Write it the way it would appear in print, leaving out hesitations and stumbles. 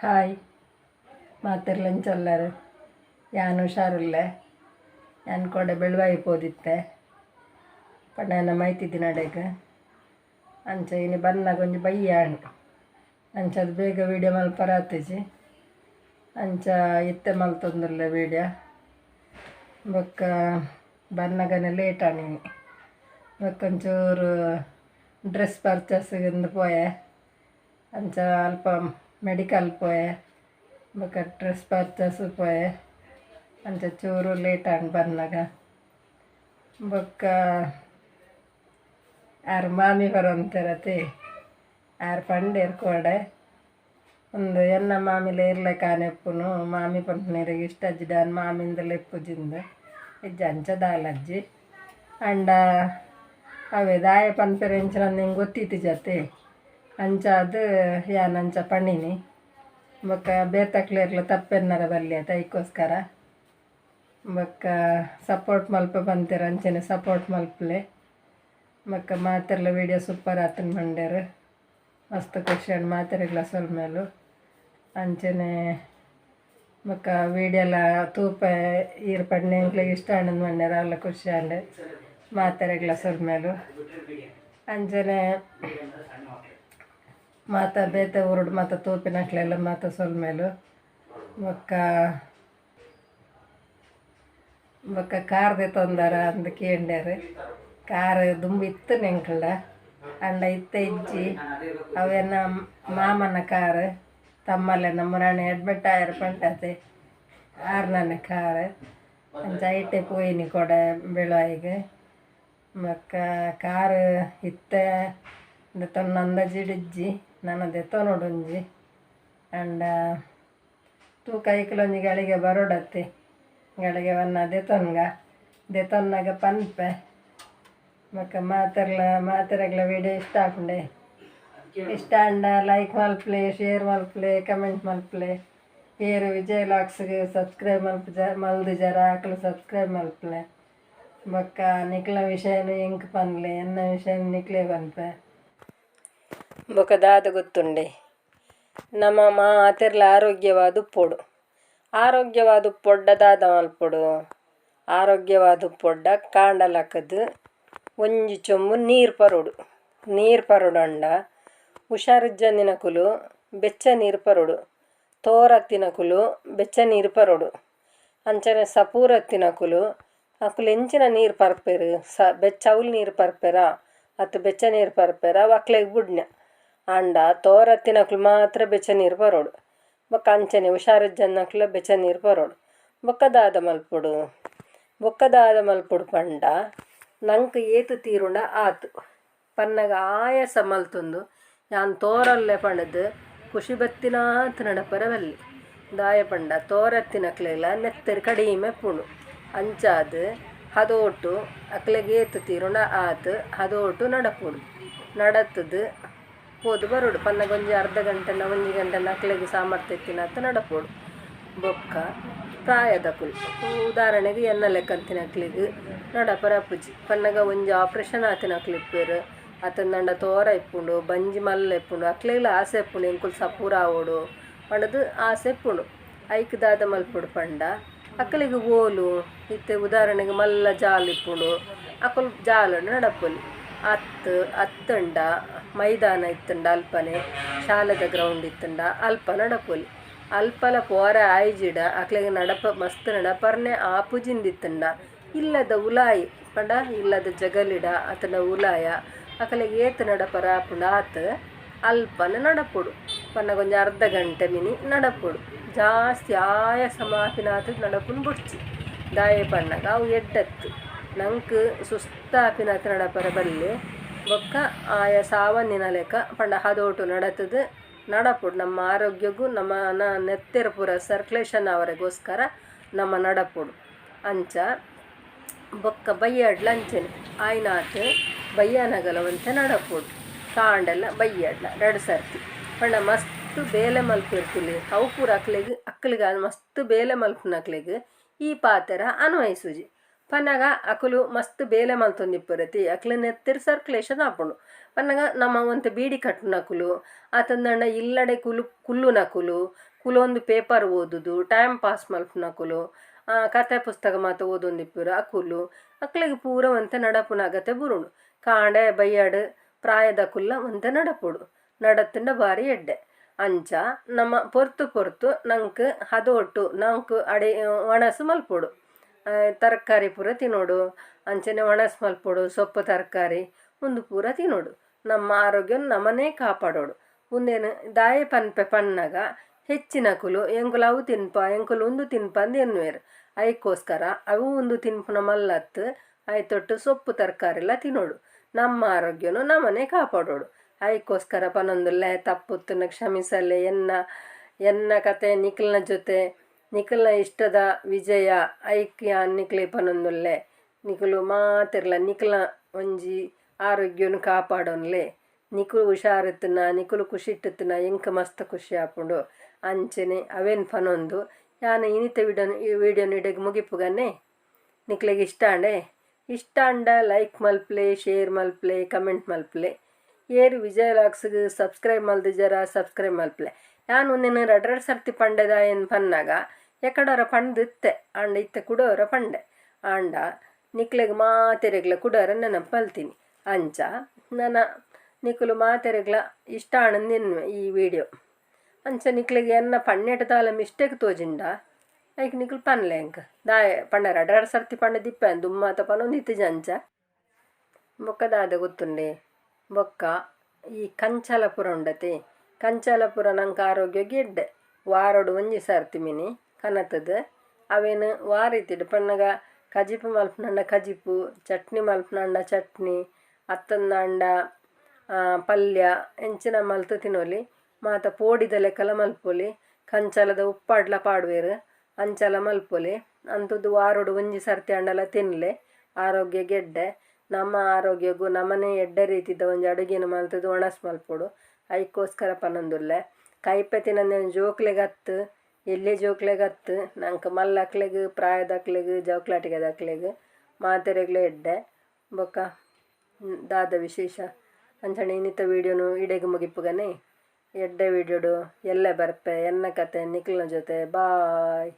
Hi ಮಾತೆರ್ಲ ಎಂಚೊಲ್ಲರ್ ಯಾನ್ ಹುಷಾರುಲ್ಲೆ. ಯಾನ್ ಕೋಡೆ ಬೆಳುವಾಯಿ ಪೋದಿತ್ತೆ ಪಂಡ ಮೈತಿದಿನಡೆಗ್. ಅಂಚ ಇನಿ ಬನ್ನಗ ಒಂಜಿ ಬಯ್ಯ ಆಂಡ್. ಅಂಚ ಅದು ಬೇಗ ವೀಡಿಯೋ ಮಲ್ಪರಾತಿಜಿ. ಅಂಚ ಇತ್ತೆ ಮಲ್ತೊಂದುಲ್ಲೆ ವೀಡಿಯೋ. ಬೊಕ್ಕ ಬನ್ನಗನೆ ಲೇಟ್ ಆಂಡ್ ಇನಿ. ಬೊಕ್ಕ ಒಂಚೂರು ಡ್ರೆಸ್ ಪರ್ಚೇಸ್‌ಗ್ ಪೋಯೆ. ಅಂಚ ಅಲ್ಪ ಮೆಡಿಕಲ್ ಪೋಯೆ. ಬೊಕ್ಕ ಡ್ರೆಸ್ ಪರ್ಚೇಸ್ ಪೋಯೆ. ಅಂಚ ಚೂರು ಲೇಟ್ ಆಂಡ್ ಬನ್ನಗ. ಬೊಕ್ಕ ಆರ್ ಮಾಮಿ ಬರೋಂತೆರತೆ ಆರ್ ಪಂಡೇರ್ ಕೋಡೆ ಉಂದು ಎನ್ನ ಮಾಮಿಲ ಇರ್ಲೆಕಾನೆ ಇಪ್ಪುನು ಮಾಮಿ ಪನ್ಪುನೇರೆಗ್ ಇಷ್ಟ ಅಜ್ಜಿಡ ಮಾಮಿಂದ ಲೆಪ್ಪುಜಿಂದ್ ಇಜ್ಜಿ ಅಂಚ ದಾಲಜ್ಜಿ. ಆಂಡ ಅವೇ ದಾಯೆ ಪನ್ಪೆರ್ ಎಂಚಿನ ಎಂಕ್ ಗೊತ್ತಿತ್ತಿಜತೆ. ಅಂಚಾದ್ ಯಾನ್ ಅಂಚ ಪಂಡಿನಿ. ಬೊಕ್ಕ ಬೇತಕ್ಲೆರ್ಲ ತಪ್ಪೆನ್ನರ ಬಲ್ಲಿ ಅತ ಐಕೋಸ್ಕರ. ಬೊಕ್ಕ ಸಪೋರ್ಟ್ ಮಲ್ಪ ಪಂತೆರ್ ಅಂಚನೆ ಸಪೋರ್ಟ್ ಮಲ್ಪಲೆ. ಬೊಕ್ಕ ಮಾತೆರ್ಲ ವೀಡಿಯೋ ಸೂಪರ್ ಆತುಂಡು ಪಂಡೆರ್. ಮಸ್ತ್ ಖುಷಿ ಆಂಡ್ ಮಾತೆರೆಗ್ಲ ಸೊಲ್ಮೆಲು. ಅಂಚನೆ ಬೊಕ್ಕ ವೀಡಿಯೋಲ ತೂಪೆ ಈರ್ ಪಂಡ ಎಂಕ್ಲೆಗ್ ಇಷ್ಟ ಆಂಡ್ ಪಂಡೆರ್ ಅಲ್ಲ ಖುಷಿ ಆಂಡ್. ಮಾತೆರೆಗ್ಲ ಸೊಲ್ಮೆಲು. ಅಂಚನೆ ಮಾತ ಬೇತೆ ಊರುಡು ಮಾತ ತೂಪಿನಕ್ಲೆಲ್ಲ ಮಾತ ಸೊಲ್ಮೆಲು. ಬೊಕ್ಕ ಬೊಕ್ಕ ಕಾರ್ ದೆತೊಂದರ ಅಂದ್ ಕೇಂಡೆರ್. ಕಾರ್ ದುಂಬು ಇತ್ತುಂಡು ಎಂಕಲ್ಡ ಆಂಡ ಇತ್ತೆ ಇಜ್ಜಿ. ಅವೆನ ಮಾಮನ ಕಾರ್ ತಮ್ಮಲೆ ನಮ್ಮರಾಣಿ ಅಡ್ಮಿಟ್ ಆಯೆರ್ ಪಂಡತೆ ಆರ್ನನೆ ಕಾರ್. ಅಂಚ ಐಟೆ ಪೋಯಿನಿ ಕೋಡೆ ಬೆಳುವಾಯಿಗ್. ಬೊಕ್ಕ ಕಾರ್ ಇತ್ತೆ ದೆತೊನ್ನ ಅಂದಾಜಿಡ್ ಇಜ್ಜಿ. ನನ ದೆತೊನೊಡು ಒಂಜಿ. ಆಂಡ ತೂಕ ಐಕ್ಲ ಒಂಜಿ ಗಳಿಗೆ ಬರೊಡತ್ತೆ. ಗಳಿಗೆ ಬನ್ನ ದೆತೊನ್ಗ ದೆತೊನ್ನಗ ಪನ್ಪೆ. ಬೊಕ್ಕ ಮಾತೆರ್ಲ ಮಾತೆರೆಗ್ಲ ವೀಡಿಯೋ ಇಷ್ಟ ಆಪುಂಡೆ. ಇಷ್ಟ ಆಂಡ ಲೈಕ್ ಮಲ್ಪಲೆ, ಶೇರ್ ಮಲ್ಪಲೆ, ಕಮೆಂಟ್ ಮಲ್ಪಲೆ. ಏರ್ ವಿಜಯ್ ವ್ಲಾಗ್ಸ್‌ಗ್ ಸಬ್ಸ್ಕ್ರೈಬ್ ಮಲ್ಪುಜ ಮಲ್ದಿಜರ ಅಕ್ಲು ಸಬ್ಸ್ಕ್ರೈಬ್ ಮಲ್ಪಲೆ. ಬೊಕ್ಕ ನಿಕ್ಲ ವಿಷಯನ ಎಂಕ್ ಪನ್ಲೆ, ಎನ್ನ ವಿಷಯನ ನಿಕ್ಲೆ ಪನ್ಪೆ. ಬೊಕ್ಕ ದಾದ ಗೊತ್ತುಂಡೆ ನಮ ಮಾತೆರ್ಲ ಆರೋಗ್ಯವಾದ್ ಉಪ್ಪೊಡು. ಆರೋಗ್ಯವಾದ್ ಉಪ್ಪೊಡ್ಡ ದಾದ ಮಲ್ಪೊಡು? ಆರೋಗ್ಯವಾದ್ ಉಪ್ಪೊಡ್ಡ ಕಾಂಡೆ ಲಕ್ಕುದು ಒಂಜಿ ಚೊಂಬು ನೀರು ಪರೊಡು. ನೀರು ಪರೊಡಂಡ ಹುಷಾರಿಜ್ಜಂದಿನಕುಲು ಬೆಚ್ಚ ನೀರು ಪರೊಡು. ತೋರತ್ತಿನಕುಲು ಬೆಚ್ಚ ನೀರು ಪರೊಡು. ಅಂಚನೆ ಸಪೂರತ್ತಿನಕುಲು ಅಕುಲು ಎಂಚಿನ ನೀರು ಪರ್ಪೆರ್ ಸ ಬೆಚ್ಚ ಅವ್ಲು ನೀರು ಪರ್ಪೆರಾ ಅತ್ತು ಬೆಚ್ಚ ನೀರು ಪರ್ಪೆರಾ ಅವು ಅಕ್ಲೆಗ್ ಬುಡ್ನ. ಆಂಡ ತೋರತ್ತಿನಕುಲು ಮಾತ್ರ ಬೆಚ್ಚ ನೀರು ಪರೊಡು. ಬೊಕ್ಕ ಅಂಚನೆ ಹುಷಾರಿಜ್ಜಂದಿನಕುಲು ಬೆಚ್ಚ ನೀರು ಪರೊಡು. ಬೊಕ್ಕ ದಾದ ಮಲ್ಪೊಡು? ಬೊಕ್ಕ ದಾದ ಮಲ್ಪೊಡು ಪಂಡ ನಂಕ್ ಏತ್ ತೀರುಂಡ ಆತ್. ಪನ್ನಗ ಆಯಾಸ ಮಲ್ತೊಂದು ಯಾನ್ ತೋರಲ್ಲೆ ಪಂಡುದು ಖುಷಿ ಬತ್ತಿನಾತ್ ನಡಪರೆ ಬಲ್ಲಿ. ದಾಯೆ ಪಂಡ ತೋರತ್ತಿನಕ್ಲೆಗ್ಲ ನೆತ್ತೆರ್ ಕಡಿಮೆ ಇಪ್ಪುಂಡು. ಅಂಚಾದ್ ಹದೋಟು ಅಕ್ಲೆಗ್ ಏತ್ ತೀರುಂಡ ಆತ್ ಹದೋಟು ನಡಪೊಡು. ನಡತುದು ಪೋದು ಬರೊಡು. ಪನ್ನಗ ಒಂಜಿ ಅರ್ಧ ಗಂಟೆನ ಒಂಜಿ ಗಂಟೆನ ಅಕ್ಲೆಗ್ ಸಾಮರ್ಥ್ಯ ಇತ್ತಿನಾತ್ ನಡಪೊಡು. ಬೊಕ್ಕ ಪ್ರಾಯದಕುಲು ಉದಾಹರಣೆಗ್ ಎನ್ನ ಲೆಕ್ಕಂತಿನಕ್ಲೆಗ್ ನಡಪರೆ ಆಪುಜಿ. ಪನ್ನಗ ಒಂಜಿ ಆಪ್ರೇಷನ್ ಆತಿನಕ್ಲು ಇಪ್ಪೆರ್ ಅತ್ತಂಡ ತೋರ ಇಪ್ಪುಂಡು, ಬಂಜಿ ಮಲ್ಲೆ ಇಪ್ಪುಂಡು, ಅಕ್ಲೆಗ್ಲ ಆಸೆ ಇಪ್ಪುಂಡು ಎಂಕುಲು ಸಪೂರ ಆವೊಡು ಪಂಡುದು ಆಸೆ ಇಪ್ಪುಂಡು. ಐಕ್ ದಾದ ಮಲ್ಪೊಡು ಪಂಡ ಅಕ್ಲೆಗ್ ಓಲು ಇತ್ತೆ ಉದಾಹರಣೆಗ್ ಮಲ್ಲ ಜಾಲ್ ಇಪ್ಪುಂಡು ಅಕುಲು ಜಾಲುಡು ನಡಪೊಲಿ. ಅತ್ತು ಅತ್ತುಂಡ ಮೈದಾನ ಇತ್ತುಂಡ ಅಲ್ಪನೆ ಶಾಲೆದ ಗ್ರೌಂಡ್ ಇತ್ತುಂಡ ಅಲ್ಪ ನಡಪೊಲಿ. ಅಲ್ಪಲ ಪೋರೆ ಆಯಿಜಿಡ ಅಕ್ಲೆಗ್ ನಡಪ ಮಸ್ತ್ ನಡಪರ್ನೆ ಆಪುಜಿಂದಿತ್ತುಂಡ ಇಲ್ಲದ ಉಲಾಯಿ ಪಂಡ ಇಲ್ಲದ ಜಗಲಿಡ ಅತ್ತುಂಡ ಉಲಾಯ ಅಕಲೆಗ್ ಏತ್ ನಡಪರೆ ಆಪುಂಡು ಆತ್ ಅಲ್ಪನೆ ನಡಪೊಡು. ಪನ್ನಗ ಒಂಜಿ ಅರ್ಧ ಗಂಟೆ ಮಿನಿ ನಡಪೊಡು. ಜಾಸ್ತಿ ಆಯಾಸ ಮಾಪಿನಾತ್ ನಡಪುನು ಬೊಡ್ಚಿ. ದಾಯೆ ಪನ್ನಗ ಅವು ಎಡ್ಡತ್ತ್. ನಂಕ್ ಸುಸ್ತಾಪಿನಾತ್ ನಡಪರೆ ಬಲ್ಲಿ. ಬೊಕ್ಕ ಆಯಾಸ ಆವಂದಿನ ಲೆಕ್ಕ ಪಂಡ ಹದೋಟು ನಡತುದು ನಡಪೊಡು. ನಮ್ಮ ಆರೋಗ್ಯಗು ನಮ್ಮ ನೆತ್ತೆರ್ ಪೂರ ಸರ್ಕ್ಯುಲೇಷನ್ ಆವರೆಗೋಸ್ಕರ ನಮ ನಡಪೊಡು. ಅಂಚ ಬೊಕ್ಕ ಬಯ್ಯಡ್ಲ ಅಂಚನೆ ಆಯ್ನಾತ್ ಬಯ್ಯನಗಲ ಒಂತೆ ನಡಪೊಡು. ಕಾಂಡೆಲ ಬಯ್ಯಡ್ಲ ರಡ್ಡ್ ಸರ್ತಿ ಪಂಡ ಮಸ್ತ್ ಬೇಲೆ ಮಲ್ಪಿರ್ತುಲೆ ಅವು ಪೂರ ಅಕ್ಲೆಗ್ ಅಕ್ಲೆಗ್ ಮಸ್ತ್ ಬೇಲೆ ಮಲ್ಪುನಕ್ಲೆಗ್ ಈ ಪಾತೆರ ಅನ್ವಯಿಸುಜಿ. ಪನ್ನಗ ಅಕುಲು ಮಸ್ತ್ ಬೇಲೆ ಮಲ್ತೊಂದಿಪ್ಪುರತಿ ಅಕ್ಲೆ ನೆತ್ತೆರ್ ಸರ್ಕ್ಯುಲೇಷನ್ ಆಪುಂಡು. ಪನ್ನಗ ನಮ ಒಂತೆ ಬೀಡಿ ಕಟ್ಟುನಕುಲು ಅತಂದಾಂಡ ಇಲ್ಲಡೆ ಕುಲು ಕುಲ್ಲುನಕುಲು ಕುಲೊಂದು ಪೇಪರ್ ಓದುದು ಟೈಮ್ ಪಾಸ್ ಮಲ್ಪುನಕುಲು ಕತೆ ಪುಸ್ತಕ ಮಾತ ಓದೊಂದಿಪ್ಪುವೆರ್ ಅಕುಲು ಅಕ್ಲೆಗ್ ಪೂರ ಒಂತೆ ನಡಪುನ ಅಗತ್ಯ ಬೂರುಂಡು. ಕಾಂಡೆ ಬಯ್ಯಡ್ ಪ್ರಾಯದಕುಲ್ಲ ಒಂತೆ ನಡಪೊಡು ನಡತ್ಂಡ ಬಾರಿ ಎಡ್ಡೆ. ಅಂಚ ನಮ ಪೊರ್ತು ಪೊರ್ತು ನಂಕ್ ಹದೋಟು ನಂಕ್ ಅಡೆ ಒಣಸ್ ಮಲ್ಪೊಡು. ತರಕಾರಿ ಪೂರ ತಿನೊಡು ಅಂಚನೆ ಒಣಸ್ ಮಲ್ಪೊಡು ಸೊಪ್ಪು ತರಕಾರಿ ಉಂದು ಪೂರ ತಿನೊಡು. ನಮ್ಮ ಆರೋಗ್ಯನ್ ನಮನೇ ಕಾಪಾಡೊಡು. ಉಂದೆನ್ ದಾಯೆ ಪನ್ಪೆ ಪನ್ನಗ ಹೆಚ್ಚಿನಕುಲು ಎಂಕುಲು ಅವು ತಿನ್ಪ ಎಂಕುಲು ಉಂದು ತಿನ್ಪ ಅಂದ್ ಎನ್ನುವೆರ್. ಐಕೋಸ್ಕರ ಅವು ಉಂದು ತಿನ್ಪುನ ಮಲ್ಲತ್ತ್ ಐತೊಟ್ಟು ಸೊಪ್ಪು ತರಕಾರಿಲ ತಿನೊಡು. ನಮ್ಮ ಆರೋಗ್ಯನು ನಮನೇ ಕಾಪಾಡೊಡು. ಐಕೋಸ್ಕರ ಪನೊಂದುಲ್ಲೆ ತಪ್ಪುತ್ತುಂಡ ಕ್ಷಮಿಸಲೆ ಎನ್ನ ಎನ್ನ ಕತೆ ನಿಕಲ್ನ ಜೊತೆ ನಿಕಲ್ನ ಇಷ್ಟದ ವಿಜಯ ಐಕ್ ಯಾನ್ ನಿಕ್ಲೆಗ್ ಪನೊಂದುಲ್ಲೆ ನಿಕುಲು ಮಾತೆರ್ಲ ನಿಕಲ್ನ ಒಂಜಿ ಆರೋಗ್ಯನ್ ಕಾಪಾಡೊನ್ಲೆ. ನಿಕುಲು ಹುಷಾರಿತ್ತುಂಡ ನಿಕುಲು ಖುಷಿಟ್ಟಿತ್ತುಂಡ ಎಂಕ್ ಮಸ್ತ್ ಖುಷಿ ಆಪುಂಡು. ಅಂಚನೆ ಅವೆನ್ ಪನೊಂದು ಯಾನ್ ಇನಿತ ವಿಡಿಯೋನ್ ಈ ವಿಡಿಯೋನ್ ಇಡೆಗ್ ಮುಗಿಪುಗನೆ. ನಿಕ್ಲೆಗ್ ಇಷ್ಟ ಆಂಡೆ ಇಷ್ಟ ಆಂಡ ಲೈಕ್ ಮಲ್ಪುಲೆ, ಶೇರ್ ಮಲ್ಪುಲೆ, ಕಮೆಂಟ್ ಮಲ್ಪುಲೆ. ಏರ್ ವಿಜಯ ವ್ಲಾಗ್ಸ್ಗ್ ಸಬ್ಸ್ಕ್ರೈಬ್ ಮಲ್ದಿಜರ ಸಬ್ಸ್ಕ್ರೈಬ್ ಮಲ್ಪುಲೆ. ಯಾನ್ ಉಂದೆನ್ ರಡ್ಡ್ ರಡ್ಡ್ ಸರ್ತಿ ಪಂಡೆ ದಾಯೆಂದ್ ಪನ್ನಗ ಎಕಡೋರ ಪಂಡ್ದ್ ಇತ್ತೆ ಆಂಡ ಇತ್ತೆ ಕುಡೋರ ಪಂಡೆ. ಆಂಡ ನಿಕ್ಲೆಗ್ ಮಾತೆರೆಗ್ಲ ಕುಡೋರ ನೆನಪು ಮಲ್ತಿನಿ. ಅಂಚ ನನ ನಿಕುಲು ಮಾತೆರೆಗ್ಲ ಇಷ್ಟ ಆಂಡ್ ಎನ್ನುವೆ ಈ ವಿಡಿಯೋ. ಅಂಚ ನಿಕ್ಲೆಗ್ ಎನ್ನ ಪನ್ನೆಟ್ ದಾಲ ಮಿಸ್ಟೇಕ್ ತೋಜಿಂಡ ಐಕ್ ನಿಕುಲು ಪನ್ಲೆ ಎಂಕ್ ದಾಯೆ ಪಂಡ ರಡ್ಡ್ ರಡ್ಡ್ ಸರ್ತಿ ಪಂಡ ದಿಪ್ಪೆ ದುಂಬಾತ ಪನೊಂದಿತ್ತಿಜ ಅಂಚ. ಬೊಕ್ಕ ದಾದ ಗೊತ್ತುಂಡೆ ಬೊಕ್ಕ ಈ ಕಂಚಲಪುರ ಉಂಡತೆ ಕಂಚಲಪುರ ನಂಕ್ ಆರೋಗ್ಯಗ್ ಎಡ್ಡೆ. ವಾರೊಡು ಒಂಜಿ ಸರ್ತಿ ಮಿನಿ ಕನತುದು ಅವೆನ್ ವಾ ರೀತಿಡ್ ಪನ್ನಗ ಕಜಿಪು ಮಲ್ಪುನಂಡ ಕಜಿಪು, ಚಟ್ನಿ ಮಲ್ಪುನಂಡ ಚಟ್ನಿ, ಅತ್ತಂದಾಂಡ ಪಲ್ಯ ಎಂಚಿನ ಮಲ್ತ್ ತಿನೊಲಿ. ಮಾತ ಪೋಡಿದ ಲೆಕ್ಕಲ ಮಲ್ಪೊಲಿ. ಕಂಚಲದ ಉಪ್ಪಾಡ್ಲ ಪಾಡುವೆರ್ ಅಂಚಲ ಮಲ್ಪೊಲಿ. ಅಂತುದು ವಾರೊಡು ಒಂಜಿ ಸರ್ತಿ ಆಂಡಲ ತಿನ್ಲೆ ಆರೋಗ್ಯಗ್ ಎಡ್ಡೆ. ನಮ್ಮ ಆರೋಗ್ಯಗು ನಮನೇ ಎಡ್ಡೆ ರೀತಿದ ಒಂಜಿ ಅಡುಗೆನ್ ಮಲ್ತುದು ಒಣಸ್ ಮಲ್ಪೊಡು. ಐಕೋಸ್ಕರ ಪನೊಂದುಲ್ಲೆ ಕೈಪೆ ತಿನಂದಿನ ಜೋಕ್ಲೆಗತ್ತ್ ಎಲ್ಯ ಜೋಕ್ಲೆಗತ್ತ್ ನಂಕ್ ಮಲ್ಲಕ್ಲೆಗ್ ಪ್ರಾಯದಕ್ಲೆಗ್ ಜೋಕ್ಲಾಟಿಗೆದಕ್ಲೆಗ್ ಮಾತೆರೆಗ್ಲ ಎಡ್ಡೆ. ಬೊಕ್ಕ ದಾದ ವಿಶೇಷ ಅಂಚನೆ ಇನಿತ ವಿಡಿಯೋನು ಇಡೆಗ್ ಮುಗಿಪುಗನೆ. ಎಡ್ಡೆ ವಿಡಿಯೋಡು ಎಲ್ಲೆ ಬರ್ಪೆ ಎನ್ನ ಕತೆ ನಿಕ್ಲ್ನ ಜೊತೆ. ಬಾಯ್.